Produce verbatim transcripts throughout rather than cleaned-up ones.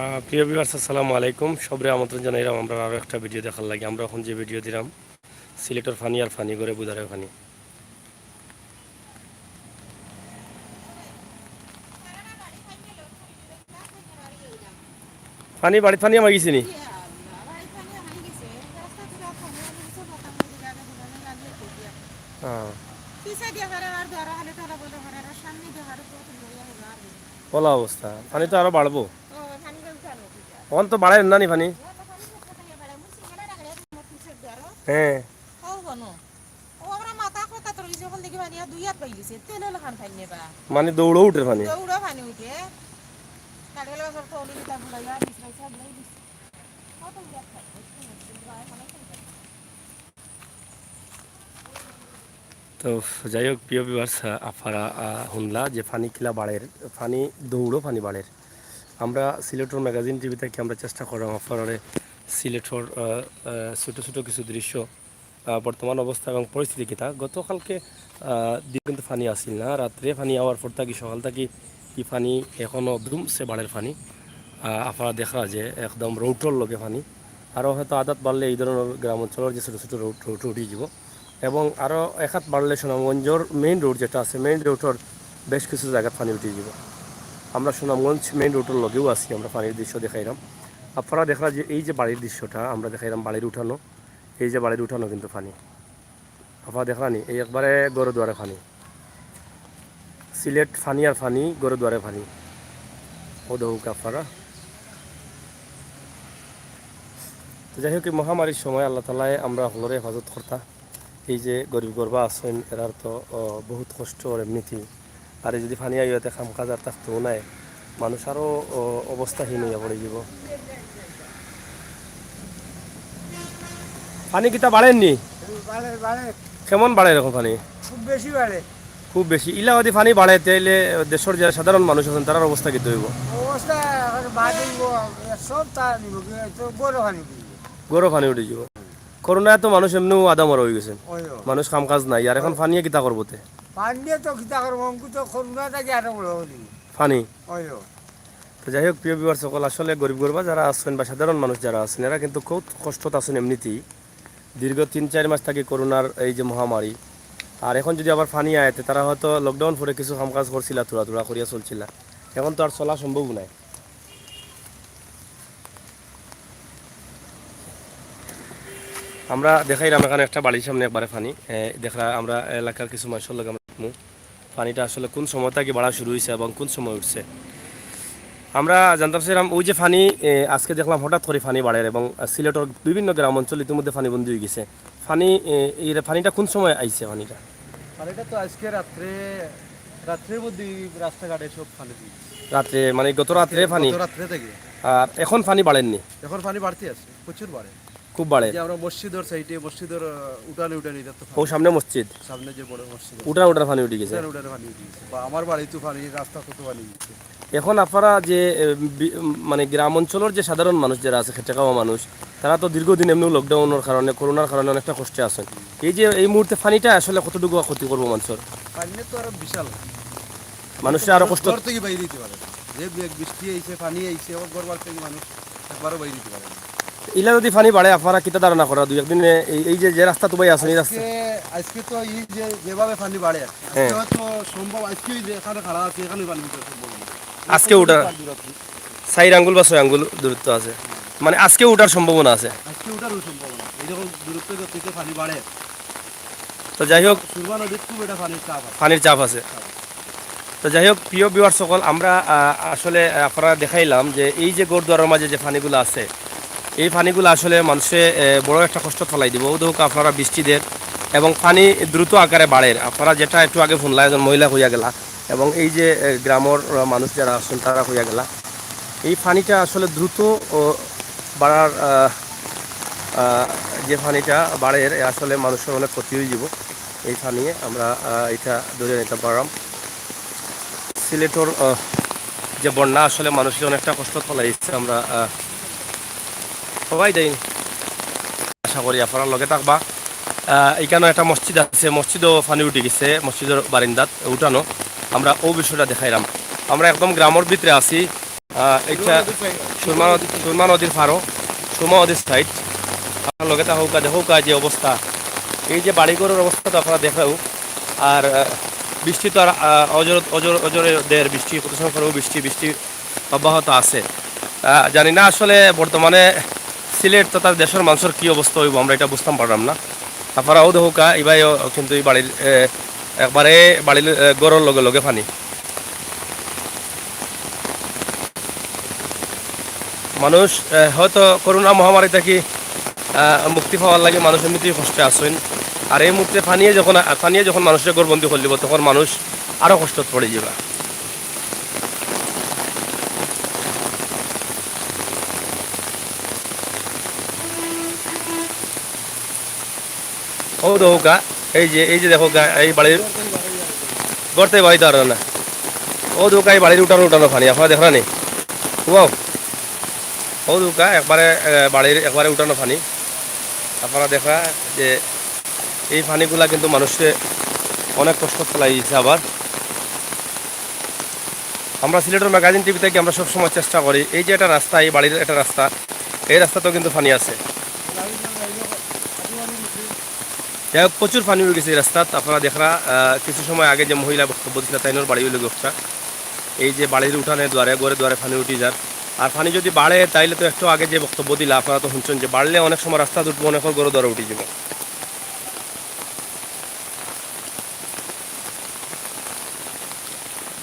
আহ, প্রিয় ভিউয়ার্স, আসসালামু আলাইকুম। সবরে আমন্ত্রণ জানাইলাম আমরা আরো একটা ভিডিও দেখার লাগি। আমরা এখন যে ভিডিও দিলাম, সিলেটর ফানি আর ফানি, ঘরে দুয়ারে ফানি। ফানি, বাড়িত ফানি হামাই গেছে নি? হ্যাঁ। অলা অবস্থা, ফানি তো আরো বাড়বো। অখন তো বাড়ের না নি ফানি? হ্যাঁ। মানে দৌড়ো উঠের ফানি। তো যাই হোক, প্রিয় ভিউয়ার্স, আহ, আফারা, আহ, হুনলা যে ফানি কিলা বাড়ের, ফানি দৌড়ো ফানি বাড়ের। আমরা সিলেটর ম্যাগাজিন টিভি থাকি আমরা চেষ্টা করলাম আফারারে সিলেটর, আহ, আহ, ছোট ছোট কিছু দৃশ্য, আহ, বর্তমান অবস্থা এবং পরিস্থিতি কিতা। গতকালকে, আহ, দিন কিন্তু ফানি আসিল না, রাত্রে ফানি আওয়ার পর থাকি, সকাল থাকি ই ফানি এখনো ধুমসে বাড়ের ফানি। আহ, আফারা দেখরা যে একদম রৌটর লগে ফানি। আরও হয়তো আদাত বাড়লে এই ধরনের গ্রাম অঞ্চলের যে ছোট ছোট রৌট, রৌট উঠি যাব। এবং আরও একাত বাড়লে সুনামগঞ্জর মেইন রোড যেটা আছে, মেইন রোডর বেশ কিছু জায়গাত ফানি উঠি যাব। আমরা সুনামগঞ্জ মেইন রোডর লগেও আছি, আমরা ফানির দৃশ্য দেখাইলাম। আফারা দেখরা যে এই যে বাড়ির দৃশ্যটা আমরা দেখাইলাম, বাড়ির উঠানো, এই যে বাড়ির উঠানো কিন্তু ফানি। আফারা দেখরা নি, এই একবারে ঘরে দুয়ারে ফানি। সিলেট ফানি আর ফানি, ঘরে দুয়ারে ফানি। অউ দেখউক্কা আফারা। তো যাই হোক, এই মহামারীর সময় আল্লাহ তাআলায় আমরা হকলরে হেফাজত করতা। এই যে গরিব গরবা আছইন, এরার তো, ও, বহুত কষ্ট অর এমনিতেই। আর এই যদি ফানি আইয়া তে কাম কাজ আর থাকতো নায়, মানুষ আরো, ও, অবস্থাহীন অইয়া পড়ি যাব। ফানি কিতা বাড়ের নি? বাড়ে, বাড়ে। কেমন বাড়ের এখন ফানি? খুব বেশি বাড়ে। খুব বেশি। ইলা যদি ফানি বাড়ে, তাইলে দেশর যে সাধারণ মানুষ আছইন, তারার অবস্থা কিতা অইব? অবস্থা এখন বাদ অইব, সব তা নিব, কি তো গরু ফানি দিব। গরু ফানি উঠি যাব। করোনায় তো মানুষ এমনেউ আধা মরা অই গেছইন। ওই, ওই। মানুষ কাম কাজ নাই, আর এখন ফানিয়ে কিতা করবো তে? ফানিয়ে তো কিতা করবো, অঙ্কু তো করোনা থাকি আরো বড় অইলি। ফানি? ওই, ওই। তো যাই হোক, প্রিয় ভিউয়ার্স সকল, আসলে গরিব গরবা যারা আছইন বা সাধারণ মানুষ যারা আছইন, এরা কিন্তু খুব কষ্টত আছইন এমনিতেই। দীর্ঘ তিন চাইর মাস থাকি করোনার এই যে মহামারী, আর এখন যদি আবার ফানি আয়, তে তারা হয়তো লকডাউন পরে কিছু কাম কাজ করছিলা, থুড়া থুড়া করিয়া চলছিলা, এখন তো আর চলা সম্ভব নায়। আমরা দেখাইলাম এখানে একটা বাড়ির সামনে একবারে ফানি। এ, দেখরা আমরা এলাকার কিছু মানুষর লগে আমরা দেখমু ফানিটা আসলে কোন সময় থাকি বাড়া শুরু অইছে এবং কোন সময় উঠছে। আমরা জানতাম চাইরাম, ওই যে ফানি, এ, আজকে দেখলাম হঠাৎ করি ফানি বাড়ের এবং, আ, সিলেটর বিভিন্ন গ্রাম অঞ্চল ইতিমধ্যে ফানিবন্দি অই গেছে। ফানি, এ, এই ফানিটা কোন সময় আইছে ফানিটা? ফানিটা তো আজকে রাত্রে, রাত্রের মধ্যে রাস্তাঘাটে সব ফানি দিয়ে। রাত্রে, মানে গত রাত্রে ফানি? গত রাত্রে থাকি। আর এখন ফানি বাড়ের নি? এখন ফানি বাড়তি আছে, প্রচুর বাড়ে। খুব বাড়ে। এই যে আমরা মসজিদর সাইডে, মসজিদর, আহ, উঠানে উঠানে, এটা তো ফানি। ও, সামনে মসজিদ? সামনে যে বড় মসজিদ আছে। উঠানে উঠানে ফানি উঠি গেছে? উঠানে উঠানে ফানি উঠি গেছে। বা আমার বাড়িত ফানি, রাস্তাত তো ফানি উঠি গেছে। এখন আপনারা যে, এ, বি-, মানে গ্রাম অঞ্চলর যে সাধারণ মানুষ যারা আছে, খেটে খাওয়া মানুষ, তারা তো দীর্ঘদিন এমনেউ লকডাউনর কারণে, করোনার কারণে অনেকটা কষ্টে আছইন। এই যে এই মুহূর্তে ফানিটা আসলে কতটুকু ক্ষতি করবো মানুষর? ফানিয়ে তো আরো বিশাল। মানুষরা আরো কষ্ট। ঘর থাকি বাইরে দিতে পারে না। যে বি-, বৃষ্টি আইছে, ফানি আইছে, আবার ঘর বার থাকি মানুষ একবারও বাইরে দিতে পারে না। ইলা যদি ফানি বাড়ে, আপনারা কিতা ধারণা করা দুই একদিনে এই, এই যে, যে রাস্তা তো ভাই আছে, এই রাস্তা? আজকে, আজকে তো এই যে, যেভাবে ফানি বাড়ে, আজকে হ্যাঁ। হয়তো সম্ভব, আজকে ওই যে এখানে খাড়া আছে, এখানে ফানি উঠা সম্ভব না। আজকে উঠা পার দূরত্ব। চাইর আঙ্গুল বা ছয় আঙ্গুল দূরত্ব আছে, মানে আজকে উঠার সম্ভাবনা আছে। আজকে উঠারও সম্ভাবনা, এইরকম দূরত্ব গতিতে ফানি বাড়ে। তো যাই হোক, সুরমা নদীত খুব একটা ফানির চাপ আছে। ফানির চাপ আছে। তো যাই হোক, প্রিয় ভিউয়ার সকল, আমরা, আহ, আসলে, আহ, আপনারা দেখাইলাম যে এই যে ঘর দুয়ারর মাঝে যে ফানিগুলা আছে, এই ফানিগুলা আসলে মানুষে, আহ, বড় একটা কষ্টত ফালাই দিব। অউ দেখউক্কা আপনারা বৃষ্টি দের এবং ফানি দ্রুত আকারে বাড়ের। আপনারা যেটা একটু আগে হুনলা, একজন মহিলা কইয়া গেলা এবং এই যে, আহ, গ্রামর, আহ, মানুষ যারা আছইন তারা কইয়া গেলা, এই ফানিটা আসলে দ্রুত, ও, বাড়ার, আহ, আহ, যে ফানিটা বাড়ের, এ আসলে মানুষর অনেক ক্ষতি অই যাব। এই ফানিয়ে আমরা, আহ, এটা ধরে নিতে পারলাম। সিলেটর, আহ, যে বন্যা আসলে মানুষরে অনেকটা কষ্টত ফালাইছে। আমরা, আহ, সবাই দেই। আশা করি আপনারা লগে থাকবা। আহ, এখানো একটা মসজিদ আছে, মসজিদও ফানি উঠি গেছে, মসজিদর বারিন্দাত উঠানো। আমরা অউ বিষয়টা দেখাইলাম। আমরা একদম গ্রামর ভিতরে আছি। আহ, এটা সুরমা নদীর পাড়ো, সুরমা নদীর সাইড। আমার লগে তা হউকা, দেখউকা যে অবস্থা, এই যে বাড়িঘরর অবস্থা তো আপনারা দেখরাউ। আর, আহ, বৃষ্টি তো আর, আহ, অজর-, অজর-, অজরে দের বৃষ্টি, কত সময় পরেও বৃষ্টি, বৃষ্টি অব্যাহত আছে। আহ, জানি না আসলে বর্তমানে সিলেট তথা দেশর মানষর কি অবস্থা অইবো, আমরা এটা বুঝতাম পারলাম না। আপনারাও দেখউকা, ইবাইও কিন্তু এই বাড়ির, এ, একবারে বাড়ির, এ, ঘরর লগে লগে পানি। মানুষ, এ, হয়তো করোনা মহামারী থাকি, আ, মুক্তি পাওয়ার লাগি মানুষ এমনিতেই কষ্টে আছইন। আর এই মুহূর্তে পানিয়ে যখন, আ, পানিয়ে যখন মানুষরে ঘরবন্দি করিলিবো, তখন মানুষ আরো কষ্টত পড়ি যিবা। অউ দেখউকা, এই যে, এই যে দেখউকা, এই বাড়ির গর্তে বাড়িত আর না। অউ দেখউকা, এই বাড়ির উঠানো উঠানো পানি, আপনারা দেখরা নি? ওয়াও, অউ দেখউকা, একবারে, এ, বাড়ির একবারে উঠানো পানি। আপনারা দেখরা যে এই পানিগুলা কিন্তু মানুষরে অনেক কষ্টত ফালাই দিছে। আবার আমরা সিলেটর ম্যাগাজিন টিভি থাকি আমরা সবসময় চেষ্টা করি, এই যে একটা রাস্তা, এই বাড়ির একটা রাস্তা, এই রাস্তাতেও কিন্তু পানি আছে। যাই হোক, প্রচুর পানি অই গেছে এই রাস্তাত। আপনারা দেখরা, আহ, কিছু সময় আগে যে মহিলা বক্তব্য দিছিলা, তাইনর বাড়ি অইলো গিয়া একটা। এই যে বাড়ির উঠানে দুয়ারে, ঘরে দুয়ারে পানি উঠি যার। আর পানি যদি বাড়ে, তাইলে তো একটু আগে যে বক্তব্য দিলা, আপনারা তো হুনছইন যে বাড়লে অনেক সময় রাস্তাত উঠবো, অনেকর ঘরো দুয়ারে উঠি যিবো।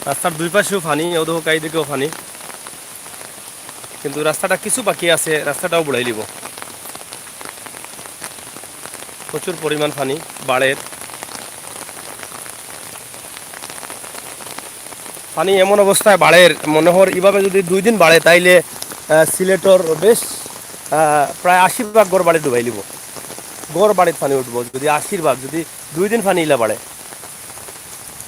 রাস্তার দুই পাশেও পানি, অউ দেখউকা, এই দিকেও পানি। কিন্তু রাস্তাটা কিছু বাকি আছে, রাস্তাটাও বুড়াইলিবো। প্রচুর পরিমাণ পানি বাড়ের। পানি এমন অবস্থায় বাড়ের, মনে হর ইভাবে যদি দুই দিন বাড়ে, তাইলে, আহ, সিলেটর বেশ, আহ, প্রায় আশি ভাগ ঘর বাড়ি ডুবাইলিবো। ঘর বাড়িত পানি উঠবো যদি আশি ভাগ, যদি দুই দিন পানি ইলা বাড়ে।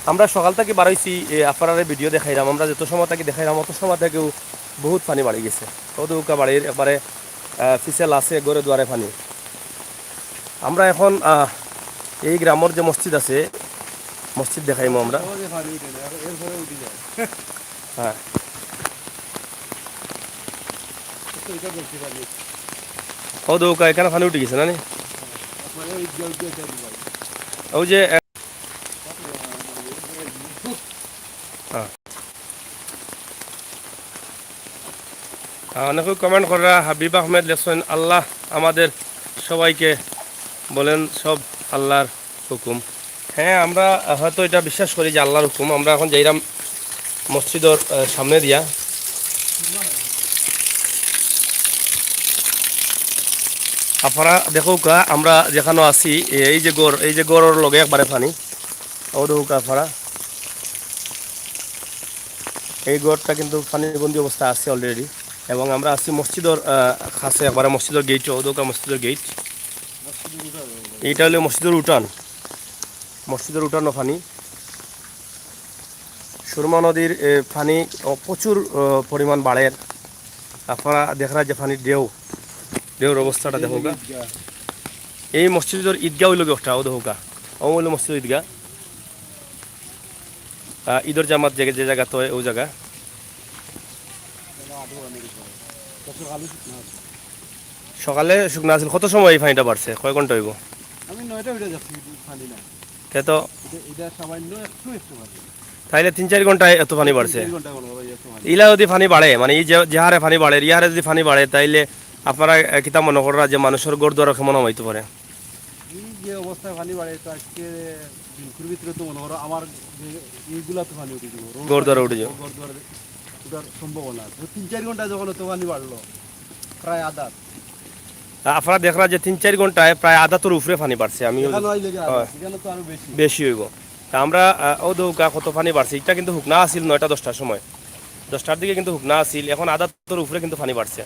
আমরা সকাল থাকি বারইছি, এ, আপনারারে ভিডিও দেখাইরাম, আমরা যত সময় থাকি দেখাইরাম, অত সময় থাকিউ বহুত পানি বাড়ি গেছে। অউ দেখউকা বাড়ির একবারে, আহ, পিছেল আছে, ঘরে দুয়ারে পানি। আমরা এখন, আহ, এই গ্রামর যে মসজিদ আছে, মসজিদ দেখাইমু আমরা। সহজে পানি উঠে না, আর এরপরে উঠে যায়। হ্যাঁ। তো এটা বলতে পারি। অউ দেখউকা, এখানো পানি উঠি গেছে না নি? আপনারা ওই যে, ওই যে, ওই যে, ওই যে, অউ যে, হ্যাঁ। আহ, অনেকে কমেন্ট কররা, হাবিব আহমেদ লেখছইন, "আল্লাহ আমাদের সবাইকে বলেন, সব আল্লাহর হুকুম।" হ্যাঁ, আমরা হয়তো এটা বিশ্বাস করি যে আল্লাহর হুকুম। আমরা এখন যাইরাম মসজিদর, আহ, সামনে দিয়া। আপনারা দেখউকা, আমরা যেখানো আছি, এই যে ঘর, এই যে ঘরর লগে একবারে পানি। অউ দেখউকা আপনারা, এই ঘরটা কিন্তু পানিবন্দি অবস্থা আছে already। এবং আমরা আছি মসজিদর, আহ, কাছে, একবারে মসজিদর গেইটও, অউ দেখউকা মসজিদর গেইট। এটা অইলো মসজিদর উঠান, মসজিদর উঠানো পানি। সুরমা নদীর, এ, পানি, ও, প্রচুর, ও, পরিমাণ বাড়ের। আপনারা দেখরা যে পানির ঢেউ, ঢেউর অবস্থাটা দেখউকা। এই মসজিদর ঈদগাহ অইলো গিয়া একটা, অউ দেখউকা। অউ অইলো মসজিদর ঈদগাহ। আহ, ঈদর জামাত যে, যে জাগাত অয়, অউ জাগা। সকালে শুকনা আছিল। কত সময় এই পানিটা বাড়ছে? কয় ঘন্টা অইবো? আমি নয়টা উঠে যাচ্ছি, কিন্তু পানি নাই। তে তো এটা, এটা সামান্য একটু, একটু পানি। তাইলে তিন চাইর ঘন্টায় এত পানি বাড়ছে? তিন চাইর ঘন্টা মনে হয় এত পানি। ইলা যদি পানি বাড়ে, মানে, এই যে, যে হারে পানি বাড়ে, ই হারে যদি পানি বাড়ে, তাইলে আপনারা, আহ, কিতা মনে কররা যে মানুষর ঘর দুয়ারও কেমন হামাইতো পারে? এই যে অবস্থায় পানি বাড়ে, তো আজকে দিনকুর ভিতরে তো মনে করো আমার যে এইগুলা তো পানি উঠে যাবো, ঘর দুয়ার উঠে যাবো। ঘর দুয়ার উঠার সম্ভাবনা আছে। তো তিন চাইর ঘন্টা যখন অত পানি বাড়লো, প্রায় আধাত। আ-, আপনারা দেখরা যে তিন চাইর ঘন্টায় প্রায় আধাতর উপরে পানি বাড়ছে। আমি এখানে অইলে কি আধাত? হ্যাঁ। এখানে তো আরো বেশি। বেশি অইবো। তা আমরা, আ, অউ দেখউকা কত পানি বাড়ছে। ইটা কিন্তু হুকনা আছিল নয়টা দশটার সময়, দশটার দিকে কিন্তু হুকনা আছিল, এখন আধাতর উপরে কিন্তু পানি বাড়ছে।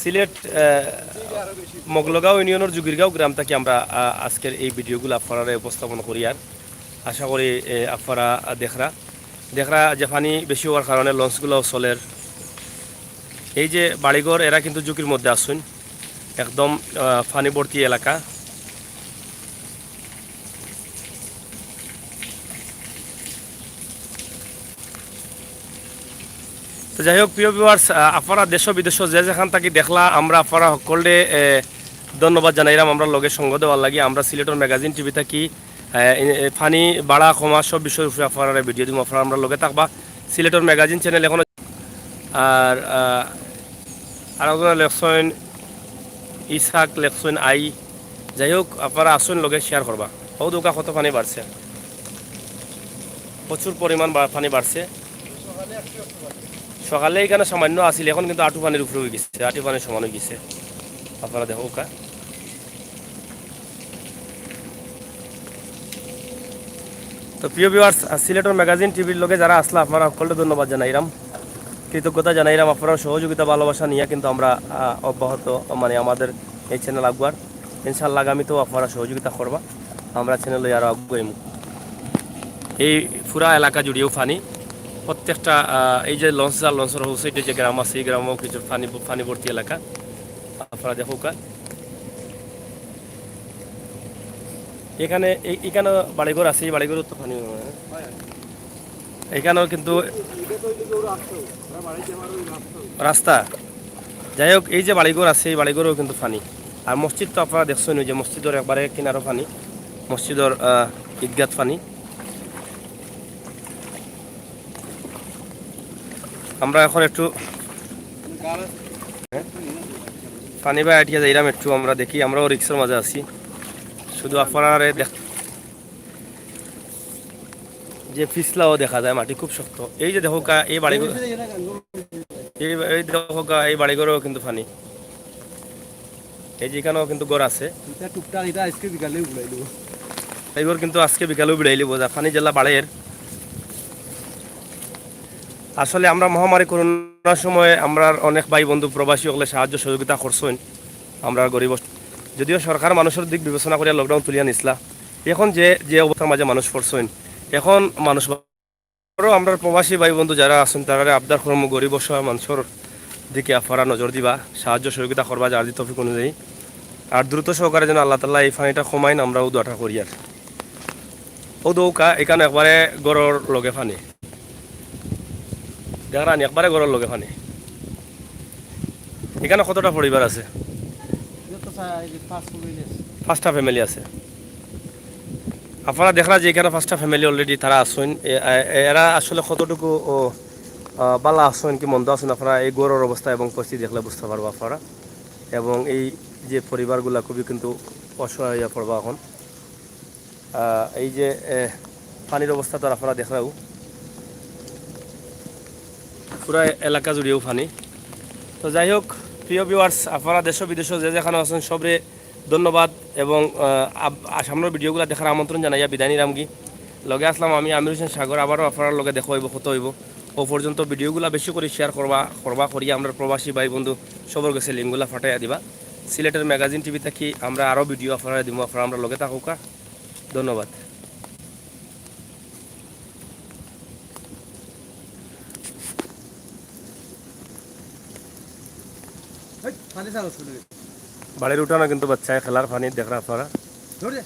সিলেট, আহ, মগলগাঁও ইউনিয়নর জুগিরগাঁও গ্রাম থাকি আমরা, আহ, আজকের এই ভিডিওগুলা আপনারারে উপস্থাপন করিয়ার। আশা করি, এ, আপনারা দেখরা, দেখরা যে পানি বেশি অওয়ার কারণে লঞ্চগুলাও চলের। এই যে বাড়িঘর, এরা কিন্তু ঝুঁকির মধ্যে আছইন, একদম, আহ, পানি ভর্তি এলাকা। তো যাই হোক, প্রিয় ভিউয়ার্স, আপনারা দেশ বিদেশ যে যেখান থাকি দেখলা, আমরা আপনারা সকলরে এ, ধন্যবাদ জানাইরাম আমরা লগে সঙ্গ দেওয়ার লাগি। আমরা সিলেটর ম্যাগাজিন টিভি থাকি এ, এ, এ, পানি বাড়া কমা সব বিষয়র উপরে আপনারা ভিডিও দিমু, আপনারা আমরা লগে থাকবা। সিলেটর ম্যাগাজিন চ্যানেল এখন আর আহ, আর একজন লেখছইন ইসহাক, লেখছইন আই। যাই হোক, আপনারা আসুন লগে শেয়ার করবা। হৌ দৌকা কত পানি বাড়ছে, প্রচুর পরিমাণ বা-, পানি বাড়ছে। সকালে এখানে সামান্য আছিল, এখন কিন্তু আটু পানির উপরে হয়ে গেছে, আটু পানির সমান হয়ে গেছে। আপনারা দেখো কা। তো প্রিয় ভিউয়ার্স, সিলেটর ম্যাগাজিন টিভির লগে যারা আসলা, আপনারা সকলকে ধন্যবাদ জানাইরাম, কৃতজ্ঞতা জানাইরাম। আপনারা সহযোগিতা ভালোবাসা নিয়ে কিন্তু আমরা আহ, অব্যাহত, মানে আমাদের এই চ্যানেল আগুয়ার। ইনশাল্লাহ আগামীতেও আপনারা সহযোগিতা করবা, আমরা চ্যানেল আরও আগুয়াইমু। এই পুরা এলাকা জুড়িয়েও পানি, প্রত্যেকটা আহ, এই যে লঞ্চ আর লঞ্চর হোসেটে যে গ্রাম আছে, এই গ্রামও কিছু পানি পানি ভর্তি এলাকা। আপনারা দেখো কা, এখানে এই- এখানে বাড়িঘর আছে, এই বাড়িঘরও তো পানি মনে হয়। এখানেও কিন্তু রাস্তা, যাই হোক, এই যে বাড়িঘর আছে, এই বাড়িঘরেও কিন্তু পানি। আর মসজিদ তো আপনারা দেখছেন, ওই যে মসজিদর একবারে কিনারও পানি, মসজিদর আহ, ঈদগাত পানি। আমরা এখন একটু পানি বায় আটিয়া যাইরাম একটু, আমরা দেখি, আমরাও রিক্সর মাঝে আছি। শুধু আপনারারে দেখ, যে পিছলাও দেখা যায়, মাটি খুব শক্ত। এই যে দেখো কা, এই বাড়িঘর, এই এই দেখো কা, এই বাড়িঘরেও কিন্তু পানি। এই যে এখানেও কিন্তু ঘর আছে। এটা টুকটাক, এটা আজকে বিকালে উড়াই দেবো। এইবার কিন্তু আজকে বিকালেও বিড়াই লিব, যা পানি জেলা বাড়ের। আসলে আমরা মহামারী করোনার সময় আমরার অনেক ভাই বন্ধু প্রবাসী হকলে সাহায্য সহযোগিতা করছইন। আমরা গরিব, যদিও সরকার মানুষর দিক বিবেচনা করিয়া লকডাউন তুলিয়া নিছলা, এখন যে যে অবস্থার মাঝে মানুষ পড়ছইন, এখন মানুষ বড় আমরার প্রবাসী ভাই বন্ধু যারা আছেন, তারারে আবদার করমু, গরিব অসহায় মানুষর দিকে আপনারা নজর দিবা, সাহায্য সহযোগিতা করবা যার যে তৌফিক অনুযায়ী। আর দ্রুত সহকারে যেন আল্লাহ তাআলা এই পানিটা কমাইন, আমরা ও দোয়াটা করি। আর ও দৌকা এখানে একবারে ঘরর লগে পানি, দেখরানি একবারে ঘরর লগে পানি। এখানে কতটা পরিবার আছে? এটা তো স্যার, এই যে পাঁচ ফ্যামিলি আছে। পাঁচটা ফ্যামিলি আছে। আপনারা দেখরা যে এখানে পাঁচটা ফ্যামিলি অলরেডি তারা আছইন। এ-, এ-, এরা আসলে কতটুকু ও, আহ, বালা আছইন কি মন্দ আছইন, আপনারা এই ঘরর অবস্থা এবং পরিস্থিতি দেখলে বুঝতে পারবা আপনারা। এবং এই যে পরিবারগুলা খুবই কিন্তু অসহায় হইয়া পড়বা এখন। আহ, এই যে এ, পানির অবস্থা তো আপনারা দেখরাও, পুরা এলাকা জুড়িয়েও পানি। তো যাই হোক, প্রিয় ভিউয়ার্স, আপনারা দেশ বিদেশ যে যেখানে আছেন সবরে ধন্যবাদ এবং আহ, আব- আ- সামনের ভিডিওগুলো দেখার আমন্ত্রণ জানাইয়া বিদায় নিলাম কি। লগে আসলাম আমি আমির হোসেন সাগর, আবারও আপনার লগে দেখা হইব, কত হইব। ও পর্যন্ত ভিডিওগুলো বেশি করে শেয়ার করবা করবা করিয়া আমরা প্রবাসী ভাই বন্ধু সবর গেছে লিঙ্কগুলো ফাটাইয়া দিবা। সিলেটের ম্যাগাজিন টিভি থাকি আমরা আরও ভিডিও আপনারা দিব, আপনারা আমরা লগে থাকুকা। ধন্যবাদ। এই, পানি চালু করলে। বাড়ির উঠানো কিন্তু বাচ্চায় খেলার পানি দেখরা আপনারা। ধরে।